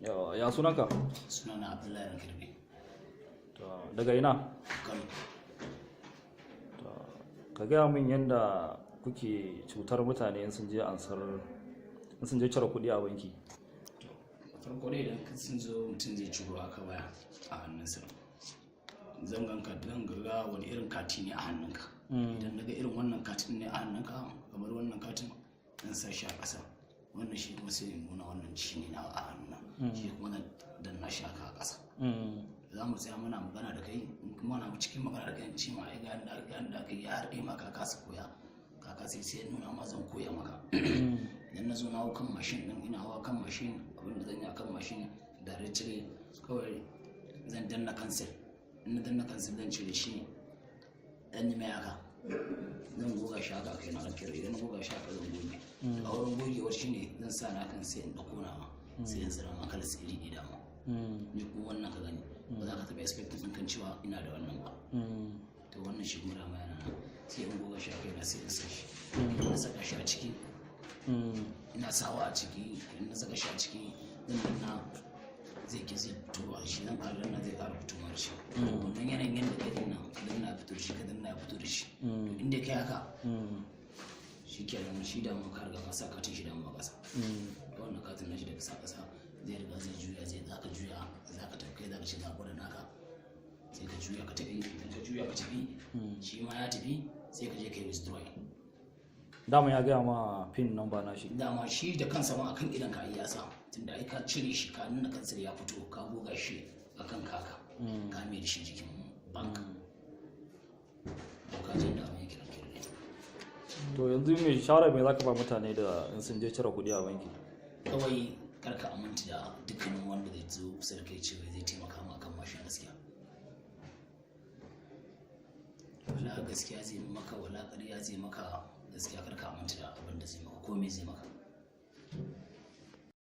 Yawa, ya sunanka? Sunana Abdullahi Rankirbe. To, daga ina? Kano. To, ka gaya min yadda kuke cutar mutane in sun je ansar, in sun je cire kuɗi a banki. To, farko dai idan sun zo, mutum zai ciro aka waya a hannunsa. Zan ganka, zan ga wani irin kati ne a hannunka. Idan naga irin wannan katin ne a hannunka, kamar wannan katin, zan sa shi a ƙasa. Wannan shi kuma sai in nuna wannan shi ne nawa a hannuna. Shi kuma zan danna shi haka a ƙasa. Za mu tsaya muna magana da kai, in kuma na cikin magana da kai in ce ma ai ga yanda aka yi, ya harɗe ma ka kasa koya. Ka kasa, sai in nuna ma zan koya maka. Idan na zo na hau kan mashin ɗin, ina hawa kan mashin, abinda zan yi a kan mashin da cire kawai zan danna cancel. In na danna cancel, zan cire shi, dan yi mai haka. Zan goga shi haka a kai na kira. Idan na goga shi haka, zan goge. A wurin gogewar shi ne zan sa na kan sai in ɗauko nawa, sai in tsira ma kalar su iri ɗaya dama. Ni kuma wannan ka gani, ba za ka taɓa expecting ɗin kan cewa ina da wannan ba. To, wannan shi kuma dama yana nan, sai in goga shi a kaina, sai in sa shi. Idan na saka shi a ciki, ina sawa a ciki, idan na saka shi a ciki, zan danna, zai ke zai fito a shi, zan ƙara danna, zai ƙara fitowa da shi. Wannan yanayin yadda ka danna, ka danna ya fito da shi, ka danna ya fito da shi. To, inda kai haka, shi ke nan, shi da ka riga ka sa katin shi da ma ƙasa. Wannan katin na shi da ka sa ƙasa, zai riga zai juya, zai za ka juya, za ka tafi, kai za ka ce za ka gwada naka, sai ka juya ka tafi. Idan ka juya ka tafi, shi ma ya tafi, sai ka je ka yi withdrawing. Dama ya gaya ma PIN number na shi. Dama shi da kansa ma akan idan ka ya sa, tunda ai ka cire shi, ka nuna kansa ya fito, ka goga shi akan kaka, ka mai da shi jikin bank. To, ka je da abin yake ranke ne. To, yanzu mai shawara mai zaka ba mutane da in sun je cire kuɗi a banki? Kawai karka aminta da dukkanin wanda zai zo kusa da kai cewa zai taimaka ma kan mashin. Gaskiya, wala gaskiya zai maka, wala ƙarya zai maka, gaskiya karka aminta da abin da zai maka, ko me zai maka.